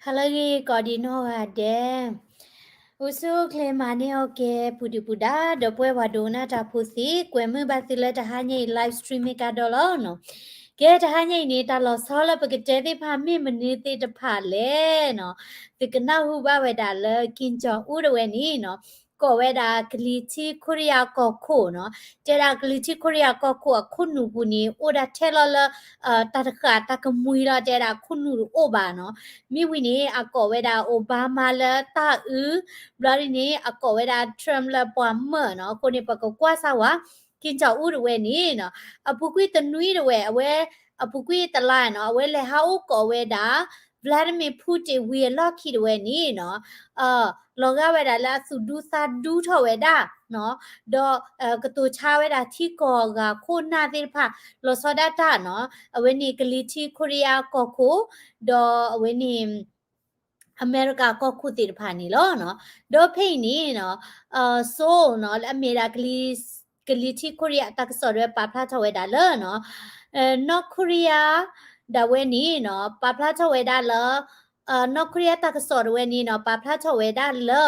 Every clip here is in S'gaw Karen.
တၢ်လၢအဂ့ၤကိးဒံးနီၢ်ဂၤဒဲး, အိၣ်ဆူၣ်အိၣ်ချ့မၤန့ၢ်အီၣ်ကဲ ပူၤဒုၣ်ပူၤဒါ ဒီပုၢ်ဝဲၢ်ပှၤဒိကနၣ်တၢ်ဖိသ့ၣ် ကွဲမုာ်ဘၣ်သုလၢတဟါညါအံၤ live stream မ့ၢ်ကါဒီလီၤနီၤ. ကဲတဟါညါအံၤန့ၣ် တၢ်လီၤဆီလၢပကတဲသ့ၣ်တဖၣ်မ့ၢ်မနုၤသ့ၣ်တဖၣ်လဲၣ်နီၤ, သုကနၢ်ဟူဘၣ်ဝဲဒၣ်လၢ ကၠံၣ်ကၠီၣ်အူတဝဲန့ၣ်နီၤ ကိးဝဲဒၣ်ကလံၤထံးခိရံယါကီၢ်ခိၣ်နီၤ. တဲဒၣ်ကလံၤထံးခိရံယါကီၢ်ခိၣ်အခိၣ်နူာ်ပူၤန့ၣ် အိၣ်ဒၣ်ထဲလီၤလၢ တၢ်တဃာ်တၢ်ကမှံၤလီၤ တဲဒၣ်အခိၣ်နူာ်တအိၣ်ဘၣ်နီၤ. မ့ၢ်ဝံၤန့ၣ် အကိးဝဲဒၣ် Obama လၢတၢ်အုး, ဘျီဒ်န့ၣ် အကိးဝဲဒၣ် Trump လၢပှၤမၢၢ်နီၤ. အဃိန့ၣ် ပကကွၢ်စၢ်ဝဲ ကၠံၣ်ကၠီၣ်အူတဝဲန့ၣ်နီၤ အပူၤကွံာ်တနွံတဝဲ အဝဲ အပူၤကွံာ်တလါနီၤ အဝဲလဲၤဟးအိၣ်ကိးဝဲဒၣ် Vladimir Putin ဝံၤအလီၢ်ခံတဝဲန့ၣ်နီၤ လီၤဂာ်ဝဲဒၣ်လၢအသူၣ်ဒူသးဒူထီၣ်ဝဲဒၣ်နီၤ, ဒီးကတိၤဆါဝဲဒၣ်ထံကီၢ်ဂၤခိၣ်နၢ်သ့ၣ်တဖၣ် လီၤဆီဒၣ်တၢ်နီၤ, အဝဲန့ၣ်ကလံၤထံးခိရံယါကီၢ်ခိၣ်, ဒီးအဝဲန့ၣ် အမဲရကၤကီၢ်ခိၣ်သ့ၣ်တဖၣ်န့ၣ်လီၤ. ဒီးဖဲအံၤန့ၣ်နီၤ Seoul နီၤ လၢအမ့ၢ်ဒၣ် ကလံၤထံးခိရံယါတၢ်ကစီၣ်တဝဲ ပာ်ဖျါထီၣ်ဝဲဒၣ်လၢနီၤ North Korea ဒၣ်ဝဲန့ၣ်နီၤ ပာ်ဖျါထီၣ်ဝဲဒၣ်လၢ North Korea တၢ်ကစီၣ်တဝဲန့ၣ်နီၤ ပာ်ဖျါထီၣ်ဝဲဒၣ်လၢ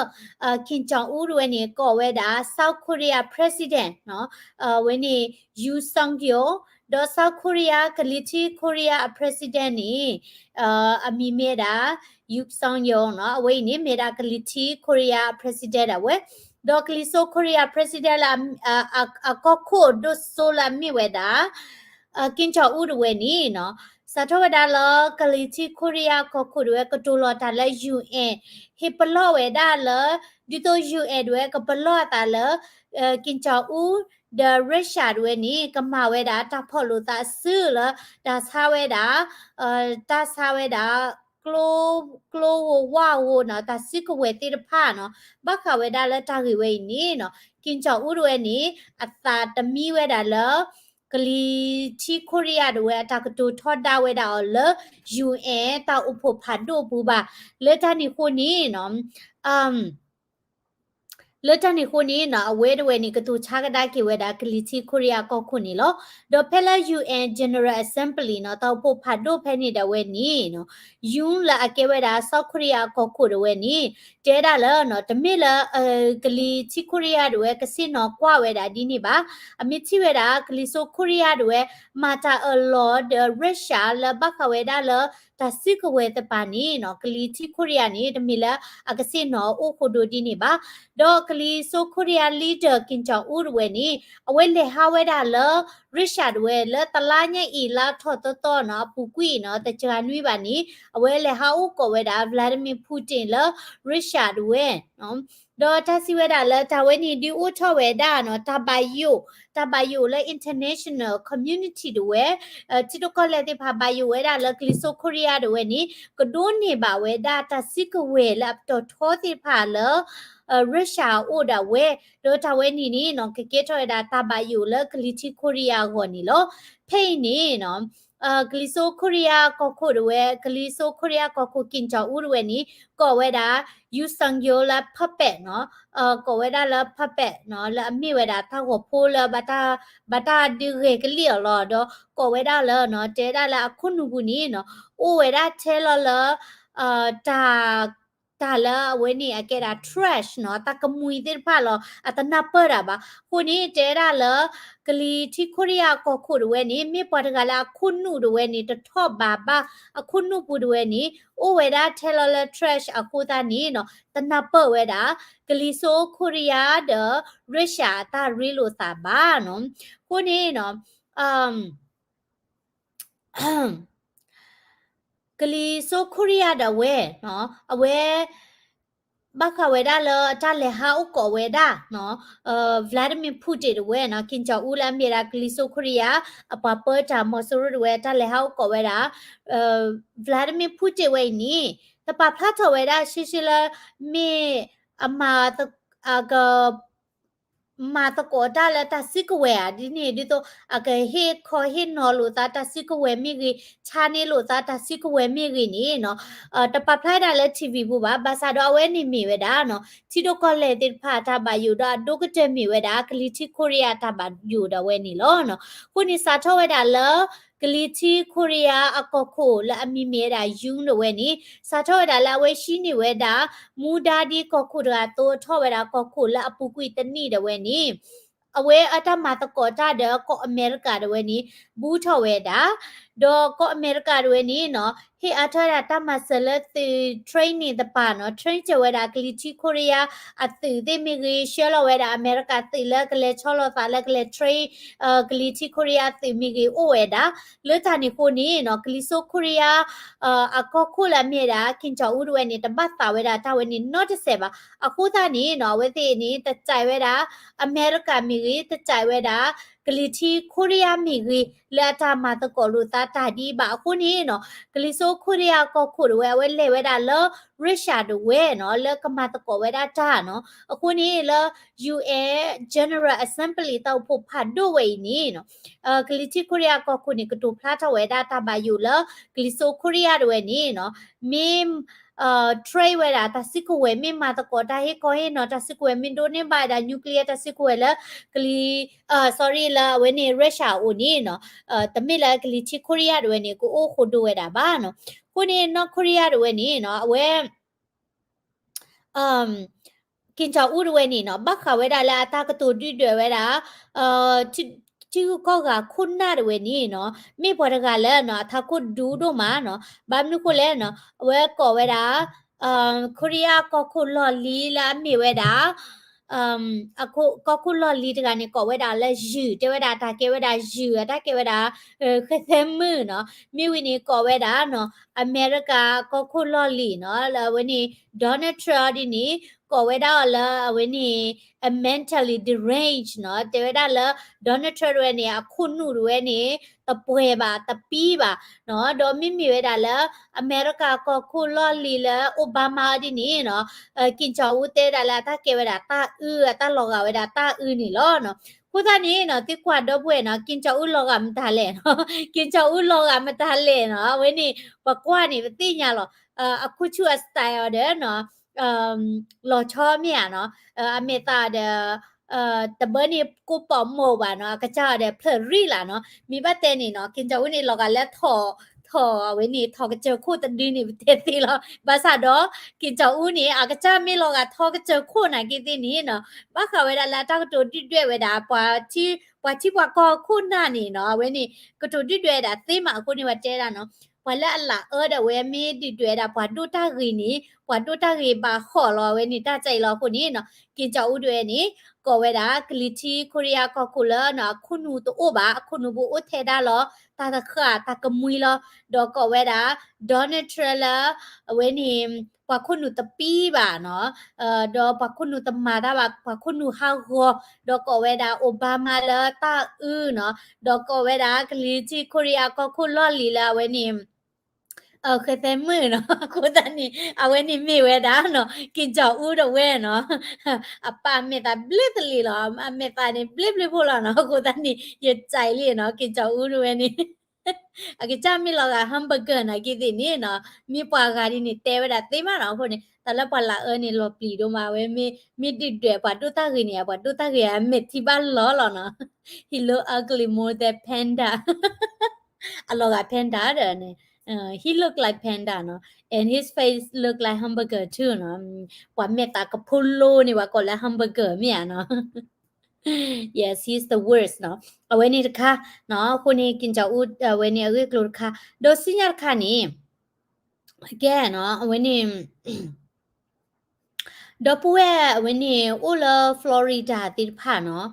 ကၠံၣ်ကၠီၣ်အူတဝဲန့ၣ် ကိးဝဲဒၣ် South Korea President နီၤ အဝဲန့ၣ် Yoon Suk Yeol, ဒီး South Korea ကလံၤထံးခိရံယါအ President န့ၣ် အမံၤမ့ၢ်ဒၣ် Yoon Suk Yeol နီၤ, အဝဲအံၤန့ၣ်မ့ၢ်ဒၣ်ကလံၤထံးခိရံယါအ President ဒၣ်ဝဲ, ဒီးကလံၤစိးခိရံယါ President လၢ အကီၢ်ခိၣ်ဒိၣ်စိလၢအမ့ၢ်ဝဲဒၣ် ကၠံၣ်ကၠီၣ်အူတဝဲန့ၣ်နီၤ စးထီၣ်ဝဲဒၣ်လၢကလံၤထံးခိရံယါကီၢ်ခိၣ်တဝဲ ကတိၤလီၤတၢ်လၢ UN ဟ့ၣ်ပလီၢ်ဝဲဒၣ်လၢ ဒ်သိး UN တဝဲကပလီၢ်အသးလၢ ကၠံၣ်ကၠီၣ်အူ ဒီး Russia တဝဲန့ၣ် ကမၤဝဲဒၣ်တၢ်ဖီၣ်လိာ်သးအစုလၢ တၢ်ဆါဝဲဒၣ် တၢ်ဆါဝဲဒၣ် ကျိ ကျိဂိၤဝၣ်ဂိၤနီၤ တၢ်စုကဝဲၤသ့ၣ်တဖၣ်နီၤ ဘၣ်ဃးဝဲဒၣ်လၢတၢ်ဂ့ၢ်ဝဲအံၤန့ၣ်နီၤ ကၠံၣ်ကၠီၣ်အူတဝဲန့ၣ် အသးတမံဝဲဒၣ်လၢ ကလံၤထံးခိရံယါတဝဲအတၢ်ကတိၤထီဒါဝဲဒၣ်အီၤလၢ UN တၢ်အိၣ်ဖှိၣ်ဖးဒိၣ်အပူၤဘၣ်. လၢတၢ်န့ၣ်အဃိန့ၣ်နီၤ လၢတၢ်န့ၣ်အဃိန့ၣ်နီၤ အဝဲတဝဲန့ၣ် ကတိၤဆါကဒါက့ၤဝဲဒၣ်ကလံၤထံးခိရံယါကီၢ်ခိၣ်န့ၣ်လီၤ. ဒီးဖဲလၢ UN General Assembly နီၤ တၢ်အိၣ်ဖှိၣ်ဖးဒိၣ်ဖဲန့ၣ်ဒၣ်ဝဲန့ၣ်နီၤ Yoon လၢအကဲဝဲဒၣ် South Korea အကီၢ်ခိၣ်တဝဲန့ၣ် တဲဒၣ်လၢ တမ့ၢ်လၢ ကလံၤထံးခိရံယါတဝဲကဆ့ၣ်နီၤကွၢ်ဝဲဒၣ်ဒ်န့ၣ်ဘၣ်. အမ့ၢ်ထံၣ်ဝဲဒၣ် ကလံၤစိးခိရံယါတဝဲ မၤတၢ်အၢၣ်လီၤဒီး Russia လၢဘၣ်ဃးဝဲဒၣ်လၢ တၢ်စုကဝဲၤသ့ၣ်တဖၣ်န့ၣ်နီၤ ကလံၤထံးခိရံယါန့ၣ် တမ့ၢ်လၢအကဆ့ၣ်နီၤအိၣ်ဃိဒိဒ်န့ၣ်ဘၣ်. ဒီးကလံၤစိးခိရံယါ leader ကၠံၣ်ကၠီၣ်အူတဝဲန့ၣ် အဝဲလဲၤဟးဝဲဒၣ်လၢ Russia တဝဲလၢတလါညါအံၤလါထီၣ်သီသီနီၤ အပူၤကွံာ်နီၤ တစှၤနွံဘၣ်န့ၣ် အဝဲလဲၤဟးအိၣ်ကိးဝဲဒၣ် Vladimir Putin လၢ Russia တဝဲ ဒီးတၢ်စံးဝဲဒၣ်လၢတၢ်ဝဲန့ၣ်ဒုးအိၣ်ထီၣ်ဝဲဒၣ်နီၤ တၢ်ဘၣ်ယိၣ်, တၢ်ဘၣ်ယိၣ်လၢ international community တဝဲ ထံဒိၣ်ကီၢ်လဲၢ်သ့ၣ်တဖၣ်ဘၣ်ယိၣ်ဝဲဒၣ်လၢကလံၤစိးခိရံယါတဝဲန့ၣ် ကဒိးန့ၢ်ဘၣ်ဝဲဒၣ်တၢ်စုကဝဲၤလၢအပတီၢ်ထီသ့ၣ်တဖၣ်လၢ Russia အအိၣ်ဒၣ်ဝဲ, ဒီးတၢ်ဝဲန့ၣ်န့ၣ်နီၤ ကကဲထီၣ်ဝဲဒၣ်တၢ်ဘၣ်ယိၣ်လၢကလံၤထံးခိရံယါအဂီၢ်န့ၣ်လီၤ. ဖဲအံၤန့ၣ်နီၤ ကလံၤစိးခိရံယါကီၢ်ခိၣ်တဝဲ ကလံၤစိးခိရံယါကီၢ်ခိၣ် ကၠံၣ်ကၠီၣ်အူတဝဲန့ၣ် ကိးဝဲဒၣ် Yoon Suk Yeol လၢ puppet နီၤ, ကိးဝဲဒၣ်လၢ puppet နီၤ လၢအမ့ၢ်ဝဲဒၣ်တၢ်ဂီၤဖိလၢ ဘၣ်တၢ်ဒုးဂဲၤကလံၣ်အီၤလီၤ. ဒီးကိးဝဲဒၣ်လၢနီၤ တဲဒၣ်လၢအခိၣ်နူာ်ပူၤန့ၣ်နီၤ အိၣ်ဝဲဒၣ်ထဲလီၤလၢ တၢ် တၢ်လၢအဝဲန့ၣ်အကဲဒၣ် trash နီၤ တၢ်ကမှံၤသ့ၣ်တဖၣ်လီၤ အတနၢ်ပၢၢ်တၢ်ဘၣ်. အဃိန့ၣ် တဲဒၣ်လၢ ကလံၤထံးခိရံယါကီၢ်ခိၣ်တဝဲန့ၣ် မ့ၢ်ပှၤတဂၤလၢအခိၣ်နူာ်တဝဲန့ၣ် တထီၣ်ဘးဘၣ် အခိၣ်နူာ်ပူၤတဝဲန့ၣ် အိၣ်ဝဲဒၣ်ထဲလီၤလၢ trash အဃိသတးန့ၣ်နီၤ တနၢ်ပၢၢ်ဝဲဒၣ် ကလံၤစိးခိရံယါဒီး Russia အတၢ်ရ့လိာ်သးဘၣ်နီၤ. အဃိန့ၣ်နီၤ ကလံၤစိးခိရံယါဒၣ်ဝဲ အဝဲ ဘၣ်ဃးဝဲဒၣ်လၢတၢ်လဲၤဟးအိၣ်ကိးဝဲဒၣ် Vladimir Putin တဝဲနီၤ ကၠံၣ်ကၠီၣ်အူလၢအမ့ၢ်ဒၣ်ကလံၤစိးခိရံယါ အပှၤပၢတၢ်မီၤစိရိၤတဝဲ တၢ်လဲၤဟးအိၣ်ကိးဝဲဒၣ် Vladimir Putin ဝဲအံၤန့ၣ် တပာ်ဖျါထီၣ်ဝဲဒၣ်ရှဲရှဲလၢ မ့ၢ်အမၤ အက မၤသကိးတၢ်လၢတၢ်စုကဝဲၤဧါ ဒ်န့ၣ် ဒ်သိး အကဟ့ၣ်ခီဟ့ၣ်နီၤလိာ်သးတၢ်စုကဝဲၤမ့ၢ်ဂ့ၤ ဆါန့ၢ်လိာ်သးတၢ်စုကဝဲၤမ့ၢ်ဂ့ၤန့ၣ်နီၤ တပာ်ဖျါဒၣ်လၢ ထံၣ်ဝံၤ ပူၤဘၣ် ဘၣ်ဆၣ်ဒီးအဝဲန့ၣ်မ့ၢ်ဝဲဒၣ်နီၤ ထံဒိၣ်ကီၢ်လဲၢ်သ့ၣ်တဖၣ်တၢ်ဘၣ်ယိၣ်ဒီးအဒိၣ်ကတၢၢ်မ့ၢ်ဝဲဒၣ် ကလံၤထံးခိရံယါတၢ်ဘၣ်ယိၣ်ဒၣ်ဝဲန့ၣ်လီၤ. အဃိန့ၣ်စးထီၣ်ဝဲဒၣ်လၢ ကလံၤထံးခိရံယါအကီၢ်ခိၣ်လၢအမံၤမ့ၢ်ဝဲဒၣ် Yoon ဒၣ်ဝဲန့ၣ် စးထီၣ်ဝဲဒၣ်လၢအဝဲဟံးန့ၢ်ဝဲဒၣ် မူဒါဒ်ကီၢ်ခိၣ်တဂၤအသိး ထီၣ်ဝဲဒၣ်ကီၢ်ခိၣ်လၢအပူၤကွံာ်တနံၣ်ဒၣ်ဝဲန့ၣ် အဝဲအတၢ်မၤသကိးတၢ်ဒီးကီၢ်အမဲရကၤဒၣ်ဝဲန့ၣ် ဘူးထီၣ်ဝဲဒၣ် ဒီးကီၢ်အမဲရကၤဒၣ်ဝဲန့ၣ်နီၤ ဟ့ၣ်အါထီၣ်ဝဲဒၣ်တၢ်မၤစၢၤလၢသုး training တပၤနီၤ train စၢၤဝဲဒၣ်ကလံၤထံးခိရံယါအသုးသ့ၣ်မ့ၢ်ဂ့ၤ ဆှၢလီၤဝဲဒၣ်အမဲရကၤသုးလၢကလဲၤဆီလီၤသးလၢကလဲၤ train ကလံၤထံးခိရံယါအသုးမ့ၢ်ဂ့ၤ အိၣ်ဝဲဒၣ် လၢတၢ်န့ၣ်အဃိန့ၣ်နီၤ ကလံၤစိးခိရံယါ အကီၢ်ခိၣ်လၢအမ့ၢ်ဝဲဒၣ် ကင်ဂျောင်ဦးဒၣ်ဝဲန့ၣ် တဘၣ်သးဝဲဒၣ်တၢ်ဝဲန့ၣ်နီတစဲးဘၣ်. အဃိသတးန့ၣ်နီၤ အဝဲသ့ၣ်န့ၣ် တစဲးဝဲဒၣ် အမဲရကၤမ့ၢ်ဂ့ၤ တစဲးဝဲဒၣ် ကလံၤထံးခိရံယါမ့ၢ်ဂ့ၤ လၢအတၢ်မၤသကိးလိာ်သးတၢ်ဒ်အံၤဘၣ်အဃိန့ၣ်နီၤ ကလံၤစိးခိရံယါကီၢ်ခိၣ်ဒၣ်ဝဲ အဝဲလဲၤဝဲဒၣ်လၢ Russia ဒၣ်ဝဲနီၤ လၢကမၤသကိးဝဲဒၣ်တၢ်နီၤ အဃိန့ၣ်လၢ ယူဢဲၣ် General Assembly တၢ်အိၣ်ဖှိၣ်ဖးဒိၣ်ဝဲအံၤန့ၣ်နီၤ ကလံၤထံးခိရံယါကီၢ်ခိၣ်န့ၣ် ကတိၤဖျါထီၣ်ဝဲဒၣ်တၢ်ဘၣ်ယိၣ်လၢ ကလံၤစိးခိရံယါဒၣ်ဝဲန့ၣ်နီၤ မ့ၢ် trade ဝဲဒၣ်တၢ်စုကဝဲၤ မ့ၢ်မၤသကိးတၢ်ဟ့ၣ်ခီဟ့ၣ်နီၤတၢ်စုကဝဲၤ မ့ၢ်ဒိးန့ၢ်ဘၣ်ဝဲဒၣ် nuclear တၢ်စုကဝဲၤလၢ ကလံၤ sorry လၢအဝဲန့ၣ် Russia အအိၣ်န့ၣ်နီၤ တမ့ၢ်လၢကလံၤထံးခိရံယါဒၣ်ဝဲန့ၣ် ကအိၣ်ဃိဒိၣ်ဝဲဒၣ်ဘၣ်နီၤ. အဃိန့ၣ် နီၢ်ခိရံယါဒၣ်ဝဲန့ၣ်နီၤ အဝဲ ကင်ဂျောင်ဦးဒၣ်ဝဲန့ၣ်နီၤ ဘၣ်ဃးဝဲဒၣ်လၢအတၢ်ကတိၤဒုၣ်ဒွဲၣ်ဝဲဒၣ် ထံဂုၤကီၢ်ဂၤခိၣ်နၢ်ဒၣ်ဝဲန့ၣ်နီၤ မ့ၢ်ပှၤတဂၤလၢနီၤ အထးခိၣ်ဒူဒိၣ်မးနီၤ ဘၣ်မနုၤဃိလဲၣ်နီၤ အဝဲကိးဝဲဒၣ် ခိရံယါကီၢ်ခိၣ်လီၢ်လံၤလၢအမ့ၢ်ဝဲဒၣ် ကီၢ်ခိၣ်လီၢ်လံၤတဂၤန့ၣ် ကိးဝဲဒၣ်လၢယုၢ် တဲဝဲဒၣ်တၢ်ကဲဝဲဒၣ်ယုၢ် အတၢ်ကဲဝဲဒၣ် ဃဲသဲမုၣ်နီၤ မ့ၢ်ဝံၤန့ၣ်ကိးဝဲဒၣ်နီၤ အမဲရကၤကီၢ်ခိၣ်လီၢ်လံၤနီၤ လၢအဝဲန့ၣ် Donald Trump ဒ်န့ၣ် ကိးဝဲဒၣ်အီၤလၢအဝဲန့ၣ် အ mentally deranged နီၤ တဲဝဲဒၣ်လၢ Donald Trump ဒၣ်ဝဲန့ၣ် အခိၣ်နူာ်ဒၣ်ဝဲန့ၣ် တပှဲၤဘၣ် တပံဘၣ်နီၤ ဒီးမ့မ့ၢ်ဝဲဒၣ်လၢ အမဲရကၤကီၢ်ခိၣ်လီၢ်လံၤလၢ Obama ဒ်န့ၣ်နီၤ ကင်ဂျောင်ဦးတဲဒၣ်လၢအတၢ်ကဲဝဲဒၣ်တၢ်အု အတၢ်လီၤဂာ်ဝဲဒၣ်တၢ်အုန့ၣ်လီၤနီၤ. အဃိသတးန့ၣ်နီၤ သုကွၢ်ဒီပုၢ်ဝဲၢ်နီၤ ကင်ဂျောင်ဦးလီၤဂာ်မတၤလဲၣ်နီၤ ကင်ဂျောင်ဦးလီၤဂာ်မတၤလဲၣ်နီၤ အဝဲန့ၣ် ပကွၢ်န့ၣ် ပသ့ၣ်ညါလီၤ အခိၣ်ဆူၣ်အ style အီၤဒီးနီၤ လီၤဆီမ့ၢ်ဧါနီၤ အမဲာ်သးဒီး တဘၢန့ၣ်ကိၢ်ပိာ်မိၢ်ဘၣ်နီၤ အကစၢ်အီၤဒီးဖျၢၣ်ရံၣ်လၢ်နီၤ မ့ၢ်ဘၣ်တဲန့ၣ်နီၤ ကင်ဂျောင်ဦးန့ၣ်လီၤဂာ်လၢ ထီၣ်အဝဲန့ၣ် ထီၣ်ကစၢၢ်ခိၣ်တဒုန့ၣ် ပတဲသ့လီၤ ဘၣ်ဆၣ်ဒီး ကင်ဂျောင်ဦးန့ၣ် အကစၢ်မ့ၢ်လီၤဂာ်ထီကစၢၢ်ခိၣ်နာ်က့သ့ၣ်န့ၣ်နီၤ ဘၣ်ဃးဝဲဒၣ်လၢအတၢ်ကတိၤဒုၣ်ဒွဲၣ်ဝဲဒၣ် ပှၤထံပှၤကီၢ်ခိၣ်နၢ်န့ၣ်နီၤ အဝဲန့ၣ် ကတိၤဒုၣ်ဒွဲၣ်ဝဲဒၣ်သ့မးအဃိန့ၣ် ပှၤတဲဒၣ်နီၤ ပှၤလၢအလၢအၢဒၣ်ဝဲမ့ၢ်ဒုၣ်ဒွဲၣ်ဝဲဒၣ်ပှၤဒိၣ်တၢ်ဂ့ၤန့ၣ် ပှၤဒိၣ်တၢ်ဂ့ၤဘၣ်ဃီလီၤ အဝဲန့ၣ်တၢ်ကဲအံၤလီၤအဃိန့ၣ်နီၤ ကင်ဂျောင်ဦးဒၣ်ဝဲန့ၣ် ကိးဝဲဒၣ် ကလံၤထံးခိရံယါကီၢ်ခိၣ်လၢနီၤ အခိၣ်နူာ်တအိၣ်ဘၣ် အခိၣ်နူာ်ဘူးအိၣ်ထဲဒၣ်လီၤ တၢ်တဃၣ်တၢ်ကမှံလီၤ ဒီးကိးဝဲဒၣ် Donald Trump လၢ အဝဲန့ၣ် ပှၤခိၣ်နူာ်တပံဘၣ်နီၤ ဒီးပှၤခိၣ်နူာ်တမၤတၢ်ဘၣ် ပှၤခိၣ်နူာ်ဟးဂီၤ ဒီးကိးဝဲဒၣ် Obama လၢတၢ်အုနီၤ ဒီးကိးဝဲဒၣ် ကလံၤထံးခိရံယါကီၢ်ခိၣ်လီၢ်လံၤလၢအဝဲန့ၣ် ဃဲသဲမုၣ်နီၤ အဃိသတးန့ၣ် အဝဲန့ၣ်မ့ၢ်ဝဲဒၣ်နီၤ ကင်ဂျောင်ဦးဒၣ်ဝဲနီၤ အပၢ်အမဲာ်သးဘျ့သလံၤလီၤ အမဲာ်သးန့ၣ် ဘျ့ဘျ့ဖိလီၤနီၤ အဃိသတးန့ၣ် ယစံးလံနီၤ ကင်ဂျောင်ဦးဒၣ်ဝဲန့ၣ် အကစၢ်မ့ၢ်လီၤဂာ် hamburger နာ်က့သ့ၣ်န့ၣ်နီၤ မ့ၢ်ပှၤဂၤဒ်န့ၣ် တဲဝဲဒၣ်သ့မးနီၤ အဃိန့ၣ် တၢ်လၢပှၤလၢအၢန့ၣ် လီၤပျံၤဒိၣ်မးဝဲ မ့ၢ်ဒုၣ်ဒွဲၣ်ပှၤဒိၣ်တၢ်ဂ့ၤန့ၣ် ပှၤဒိၣ်တၢ်ဂ့ၤအမဲာ်ထံဘၣ်လီၤလီၤနီၤ He look ugly more than panda အလီၤဂာ် panda ဒီးန့ၣ် he look like panda နီၤ and his face look like hamburger too နီၤ ပှၤမဲာ်သးကဖိလိန့ၣ် ပှၤကိးလၢ hamburger မ့ၢ်ဧါနီၤ Yes, he's the worst နီၤ အဝဲန့ၣ်တခါနီၤ အဃိန့ၣ် ကင်ဂျောင်ဦး အဝဲန့ၣ်အဂ့ၢ်အကျိၤတခါ ဒီးဆူညါတခါန့ၣ် ကဲနီၤ အဝဲန့ၣ် ဒီပုၢ်ဝဲၢ်အဝဲန့ၣ် အိၣ်လၢ Florida သ့ၣ်တဖၣ်နီၤ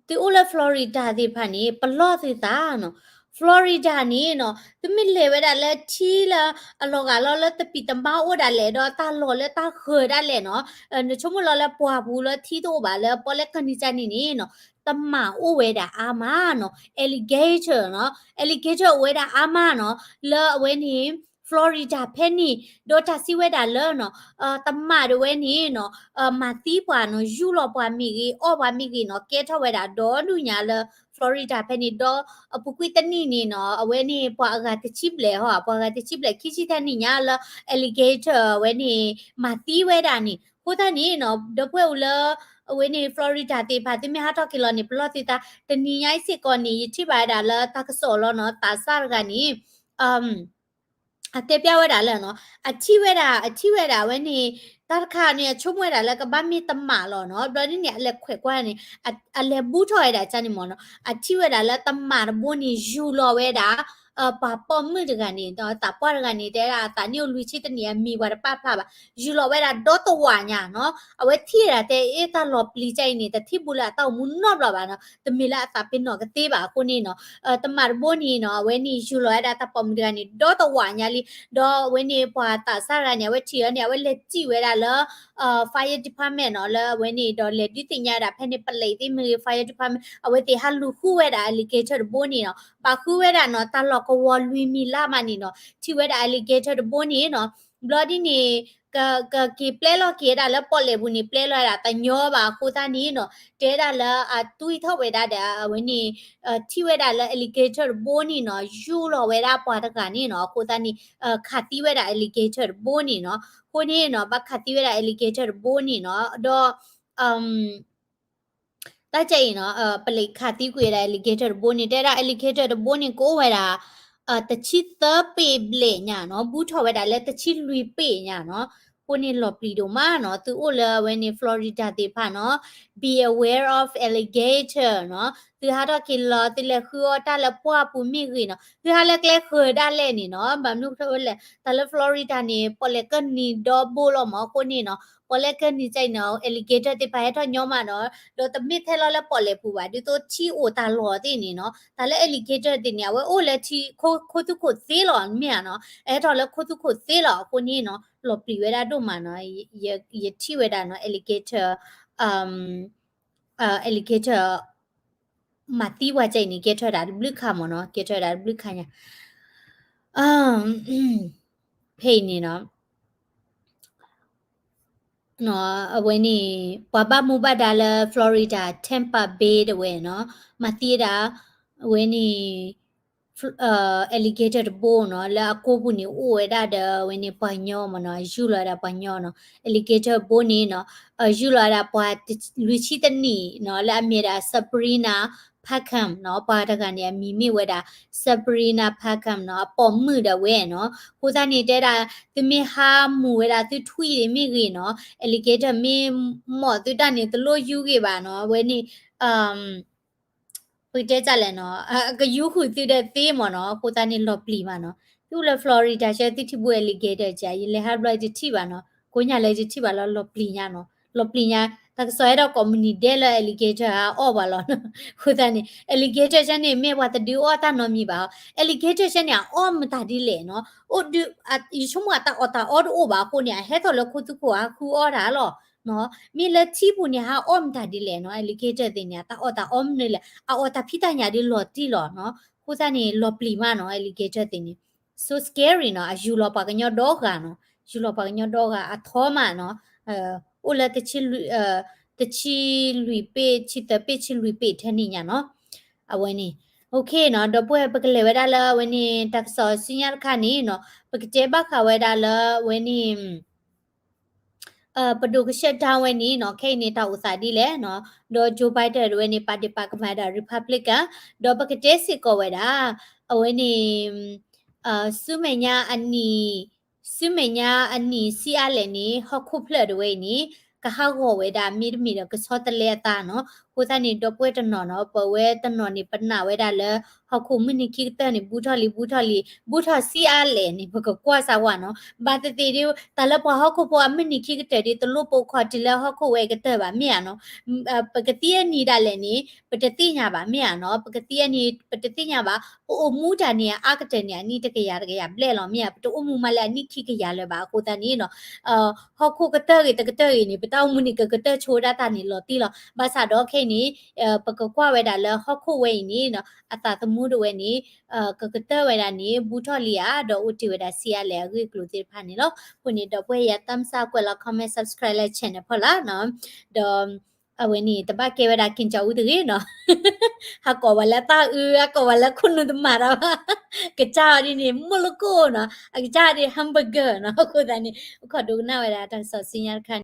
သုအိၣ်လၢ Florida သ့ၣ်တဖၣ်န့ၣ် ပလီၢ်သုသးနီၤ Florida န့ၣ်နီၤ သုမ့ၢ်လဲၤဝဲဒၣ်လၢထံလၢအလီၤဂာ်လီၤလၢတပံာ်တမါအိၣ်ဒၣ်လဲာ်ဒီးတၢ်လီၢ်လၢတၢ်ဃၢၤဒၣ်လဲာ်နီၤ နဆိကမိၣ်လီၤလၢပှၢ်ပူၤလၢထံတအိၣ်ဘၣ်လၢပီၣ်လဲၣ်ကီၢ်နံၤကၢ်န့ၣ်န့ၣ်နီၤ တမၣ်အိၣ်ဝဲဒၣ်အါမးနီၤ alligator နီၤ alligator အိၣ်ဝဲဒၣ်အါမးနီၤ လၢအဝဲန့ၣ် Florida ဖဲန့ၣ် ဒီးတၢ်စံးဝဲဒၣ်လၢနီၤ တမၣ်ဒၣ်ဝဲန့ၣ်နီၤ မၤသံပှၤနီၤ ယူၢ်လီၤပှၤမ့ၢ်ဂ့ၤ အီၣ်ပှၤမ့ၢ်ဂ့ၤနီၤ ကဲထီၣ်ဝဲဒၣ်ဒီဒူၣ်ညါလၢ Florida ဖဲန့ၣ်ဒီး အပူၤကွံာ်တနံၣ်န့ၣ်နီၤ အဝဲန့ၣ်ပှၤအဂၤတဆံဘျဲၣ်ဟီ ပှၤဂၤတဆံဘျဲၣ်ခံဆံထဲနံၣ်ညါလၢ alligator အဝဲန့ၣ် မၤသံဝဲဒၣ်န့ၣ် အဃိသတးန့ၣ်နီၤ ဒီပုၢ်ဝဲၢ်အိၣ်လၢ အဝဲန့ၣ် Florida သ့ၣ်တဖၣ် သုမ့ၢ်ဟးထီၣ်က့ၤလီၤန့ၣ် ပလီၢ်သုသး တနံၤညါအံၤစ့ၢ်ကီးန့ၣ် ယထံၣ်ဘၣ်ဝဲဒၣ်လၢတၢ်ကစီၣ်လီၤနီၤ သးစၢ်တဂၤန့ၣ် အတဲပျၢ်ဝဲဒၣ်လၢနီၤ အထံၣ်ဝဲဒၣ် အထံၣ်ဝဲဒၣ်ဝဲန့ၣ် တၢ်တခါန့ၣ် အဆိကမိၣ်ဝဲဒၣ်လၢကဘၣ်မ့ၢ်တမးလီၤနီၤ ဘျီဒ်န့ၣ် အလဲၤခွဲးကွၢ်န့ၣ် အလဲၤဘူးထီၣ်ဝဲဒၣ်ကန့ၣ်မ့ၢ်နီၤ အထံၣ်ဝဲဒၣ်လၢတမးတဘိန့ၣ် ယူၤလီၤဝဲဒၣ် ပှၤပိာ်မုၣ်တဂၤန့ၣ် သးပှၢ်တဂၤန့ၣ် တဲဒၣ်အသးနံၣ်အိၣ်လွံၢ်ဆံတနံၣ် အမံၤပှၤတပာ်ဖျါဘၣ် ယူၤလီၤဝဲဒၣ်ဒီတဝးညါနီၤ အဝဲထံၣ်ဝဲဒၣ်တဲအ့ၣ်တၢ်လီၤပျံၤကၠဲအံၤန့ၣ် တထံၣ်ဘူးလၢအတၢ်အိၣ်မူနီတဘျီဘၣ်နီၤ တမ့ၢ်လၢအသးပ့ၤနီၣ်ကသ့ဘၣ်အဃိန့ၣ်နီၤ တမးတဘိန့ၣ်နီၤ အဝဲန့ၣ်ယူၤလီၤဝဲဒၣ်တၢ်ပိာ်မုၣ်တဂၤန့ၣ် ဒီတဝးညါလံ ဒီးအဝဲန့ၣ်ပှၤသးစၢ်တဂၤန့ၣ် အဝဲထံၣ်အီၤန့ၣ် အဝဲလဲၤစံၣ်ဝဲဒၣ်လၢ fire department နီၤ လၢအဝဲန့ၣ်ဒီးလဲၤဒုးသ့ၣ်ညါဝဲဒၣ်ဖဲန့ၣ် ပလံးသ့ၣ်မ့ၢ်ဂ့ၤ fire department အဝဲသ့ၣ်ဟးလူၤဃုဝဲဒၣ် alligator တဘိန့ၣ်နီၤ ဘၣ်ဃုဝဲဒၣ်နီၤ တၢ်လီၢ်ကဝီၤလွံၢ်မံၤလါမးန့ၣ်နီၤ ထံၣ်ဝဲဒၣ် alligator တဘိန့ၣ်နီၤ ဘျီဒ်န့ၣ် က ကက့ၤပျဲလီၤက့ၤဝဲဒၣ်လၢပီၣ်လဲၣ်ပူၤန့ၣ် ပျဲလီၤဝဲဒၣ်တညီဘၣ်အဃိသတးန့ၣ်နီၤ တဲဒၣ်လၢအတွံၢ်ထီၣ်ဝဲဒၣ်ဒီး အဝဲန့ၣ် ထံၣ်ဝဲဒၣ်လၢ alligator တဘိန့ၣ်နီၤ ယူၤလီၤဝဲဒၣ်ပှၤတဂၤန့ၣ်နီၤ အဃိသတးန့ၣ် ခးသံဝဲဒၣ် alligator တဘိန့ၣ်နီၤ အဃိန့ၣ်နီၤ ဘၣ်ခးသံဝဲဒၣ် alligator တဘိန့ၣ်နီၤ ဒီး တၢ်ကဲအံၤနီၤ ပလံးခးသံကွံာ်ဝဲဒၣ် alligator တဘိန့ၣ် တဲဒၣ် alligator တဘိန့ၣ် ကအိၣ်ဝဲဒၣ် တဆံသၢပ့းဘျဲၣ်ညါနီၤ ဘူးထီၣ်ဝဲဒၣ်လၢတဆံလွံၢ်ပ့းညါနီၤ အဃိန့ၣ်လီၤပျံၤဒိၣ်မးနီၤ သုအိၣ်လၢအဝဲန့ၣ် Florida သ့ၣ်တဖၣ်နီၤ be aware of alligator နီၤ သုဟးထီၣ်က့ၤလီၤ သုလဲၤဃုအီၣ်တၢ်လၢပှၢ်ပူၤမ့ၢ်ဂ့ၤနီၤ သုဟးလၢကျဲဃၢၤဒၣ်လဲာ်န့ၣ်နီၤ ဘၣ်မနုၤလဲၣ် တၢ်လၢ Florida န့ၣ် ပီၣ်လဲၣ်ကၢၢ်နံၤဒီဘိလီၤမး အဃိန့ၣ်နီၤ ပီၣ်လဲၣ်ကၢၢ်နံၤကၠဲအံၤနီၤ alligator သ့ၣ်တဖၣ်ဟဲထီၣ်ညီမးနီၤ ဒီးတမ့ၢ်ထဲလီၤလၢပီၣ်လဲၣ်ပူၤဘၣ် ဒ်သိးထံအိၣ်တၢ်လီၢ်သ့ၣ်န့ၣ်နီၤ တၢ်လၢ alligator သ့ၣ်န့ၣ် အဝဲအိၣ်လၢထံ ခိသူၣ်ခိၣ်သ့လီၤ မ့ၢ်ဧါနီၤ အဟဲထီၣ်လၢခိသူၣ်ခိၣ်သ့လီၤ အဃိန့ၣ်နီၤ လီၤပျံၤဝဲဒၣ်ဒိၣ်မးနီၤ ယထံၣ်ဝဲဒၣ်နီၤ alligator alligator မၤသံပှၤကၠဲအံၤန့ၣ် ကဲထီၣ်ဒၣ်တဘျုးခါမးနီၤ ကဲထီၣ်ဒၣ်တဘျုးခါညါ ဖဲအံၤန့ၣ်နီၤ အဝဲန့ၣ် ပှၤဘၣ်မူဘၣ်ဒါလၢ Florida Tampa Bay တဝဲနီၤ မၤသံဝဲဒၣ် အဝဲန့ၣ် alligator တဘိနီၤ လၢအကိာ်ပူၤန့ၣ် အိၣ်ဝဲဒၣ်ဒီးအဝဲန့ၣ်ပှၤကညီမးနီၤ ယူၤလီၤဝဲဒၣ်ပှၤကညီနီၤ alligator တဘိန့ၣ်နီၤ ယူၤလီၤဝဲဒၣ်ပှၤလွံၢ်ဆံတနံၣ်နီၤ လၢအမ့ၢ်ဝဲဒၣ် Sabrina Parkham နီၤ ပှၤတဂၤန့ၣ် အမံၤမ့ၢ်ဝဲဒၣ် Sabrina Parkham နီၤ အပိာ်မုၣ်ဒၣ်ဝဲနီၤ အဃိသတးန့ၣ်တဲဒၣ် သုမ့ၢ်ဟးမူၤဝဲဒၣ်သုထွံၣ်မ့ၢ်ဂ့ၤနီၤ alligator မ့ၢ်မိာ်သုတၢ်န့ၣ် တလိၣ်ယူၤဂ့ၤဘၣ်နီၤ အဝဲန့ၣ် ပကတဲတၢ်လဲၣ်နီၤ အကယူၤဃုာ်သုဒီးသ့မးနီၤ အဃိသတးန့ၣ်လီၤပျံၤမးနီၤ သုအိၣ်လၢ Florida ဆၢသုထံၣ်ဘူး alligator ကၢ ယလဲၤဟးဘျီယတထံၣ်ဘၣ်နီၤ ကိးညါလၢယတထံၣ်ဘၣ်လီၤ လီၤပျံၤညါနီၤ လီၤပျံၤညါ တၢ်ကစီၣ်ဟဲထီၣ်ကိးမုၢ်နံၤဒဲးလၢ alligator အအီၣ်ပှၤလီၤ အဃိသတးန့ၣ် alligator ဆၢန့ၣ် မ့ၢ်ပှၤတဒုးအီၣ်တၢ်နီတမံၤဘၣ် alligator ဆၢန့ၣ် အအီၣ်မတၤဒ်လဲၣ်နီၤ အိၣ်ဒုး ယဆိကမိၣ်အတၢ်အီၣ်တၢ်အီတအိၣ်ဘၣ်အဃိန့ၣ် အဟဲထီၣ်လၢခိသူၣ်ခိၣ်ဟးဃုအီၣ်တၢ်လီၤ မ့ၢ်လၢထံပူၤန့ၣ် ဟးအီၣ်မတၤဒ်လဲၣ်နီၤ alligator သ့ၣ်န့ၣ် အတၢ်အီၣ်တၢ်အီမနုၤလဲၣ် အအီၣ်တၢ်ဖံးတၢ်ညၣ်ဒ်လီၤတံၢ်လီၤနီၤ အဃိသတးန့ၣ် လီၤပျံၤမးနီၤ alligator သ့ၣ်န့ၣ် so scary နီၤ အယူၤလီၤပှၤကညီဒီဂၤနီၤ ယူၤလီၤပှၤကညီဒီဂၤ အထီမးနီၤ အိၣ်လၢ တဆံလွံၢ်ပ့ၢ် ဆံသၢပ့ၢ် ဆံလွံၢ်ပ့ၢ်ထဲန့ၣ်ညါနီၤ အဝဲန့ၣ် okay နီၤ ဒီပုၢ်ဝဲၢ် ပကလဲၤဝဲဒၣ်လၢအဝဲန့ၣ် တၢ်ကစီၣ်ဆူညါတခါန့ၣ်နီၤ ပကတဲဘၣ်ဃးဝဲဒၣ်လၢအဝဲန့ၣ် ပဒိၣ်က shutdown ဝဲန့ၣ်နီၤ ခဲအံၤန့ၣ် တၢ်အိၣ်သးဒ်လဲၣ်နီၤ ဒီး Joe Biden ဝဲန့ၣ် ပာ်ဒ့ၣ်ပာ်ကမၣ်ဒၣ် Republican ဒီးပကတဲစ့ၢ်ကီးဝဲဒၣ် အဝဲန့ၣ် ဆူမဲာ်ညါအနံၣ် ဆူမဲာ်ညါအနံၣ်ဆံးအါလဲၣ်န့ၣ် ဟီၣ်ခိၣ်ဖျၢၣ်တဝဲအံၤန့ၣ် ကဟးဂီၤဝဲဒၣ်မ့တမ့ၢ်ဒီးကဆီတလဲအသးနီၤ အဃိသတးန့ၣ် ဒီပုၢ်ဝဲၢ်တနီၤနီၤ ပဝဲတနီၤန့ၣ် ပနာ်ဝဲဒၣ်လၢ ဟီၣ်ခိၣ်မုၢ်နံၤခံကတၢၢ်န့ၣ် ဘူးထီၣ်လံ ဘူးထီၣ်လံ ဘူးထီၣ်ဆံးအါလဲၣ်န့ၣ် ပကကွၢ်စၢ်ဝဲနီၤ ဘၣ်သ့ၣ်သ့ၣ်ဒ် တၢ်လၢပှၤဟီၣ်ခိၣ်ဖိအမုၢ်နံၤခံကတၢၢ်ဒ် တလိၣ်ပိာ်ခီၣ်တုၤလၢဟီၣ်ခိၣ်ဝဲအကတၢၢ်ဘၣ်မ့ၢ်ဧါနီၤ ပကသံအနံၤဒၣ်လဲာ်န့ၣ် ပတသ့ၣ်ညါဘၣ်မ့ၢ်ဧါနီၤ ပကသံအနံၤ ပတသ့ၣ်ညါဘၣ် ပအိၣ်မူတၢ်န့ၣ် အါကတၢၢ်န့ၣ် အနံၣ်တကယၤတကယၤဘျဲၣ်လီၤမ့ၢ်ဧါ ပတအိၣ်မူမးလၢအနံၣ်ခံကယၤလၢၤဘၣ် အဃိသတးန့ၣ်နီၤ ဟီၣ်ခိၣ်ကတၢၢ်ဂ့ၤတကတၢၢ်ဂ့ၤန့ၣ် ပတၢ်အိၣ်မူန့ၣ် ကကတၢၢ်ဆိဝဲဒၣ်တၢ်န့ၣ်လီၤတံၢ်လီၤ ဘၣ်ဆၣ်ဒီးခဲအံၤန့ၣ် ပကကွၢ်ဝဲဒၣ်လၢဟီၣ်ခိၣ်ဝဲအံၤန့ၣ်နီၤ အသးသမူတဝဲန့ၣ် ကကတၢၢ်ဝဲဒၣ်န့ၣ် ဘူးထီၣ်လံဧါ ဒီးအိၣ်တ့ၢ်ဝဲဒၣ်ဆံးအါလဲၣ်အဂ့ၢ်အကျိၤသ့ၣ်တဖၣ်န့ၣ်လီၤ အဃိန့ၣ် ဒီပုၢ်ဝဲၢ်ယၤ thumbs up ကွဲးလီၤ comment subscribe လၢ channel ဖီလာ်နီၤ ဒီး အဝဲန့ၣ် တဘၣ်ကဲဝဲဒၣ် ကင်ကြောက်ဦး တဂ့ၤနီၤ, ဟးကိးဝဲလၢသၣ်အုး ဟးကိးဝဲလၢခိၣ်နူာ်တမၤတၢ်ဘၣ်, ကစၢ်အီၤဒ်န့ၣ် မုၢ်လိၣ်ကိၣ်နီၤ, အကစၢ်ဒ် hamburger နီၤ, အဃိသတးန့ၣ် အိၣ်ခိးဒိကနၣ်ဝဲဒၣ်တၢ်ကစီၣ်ဆူညါတခါ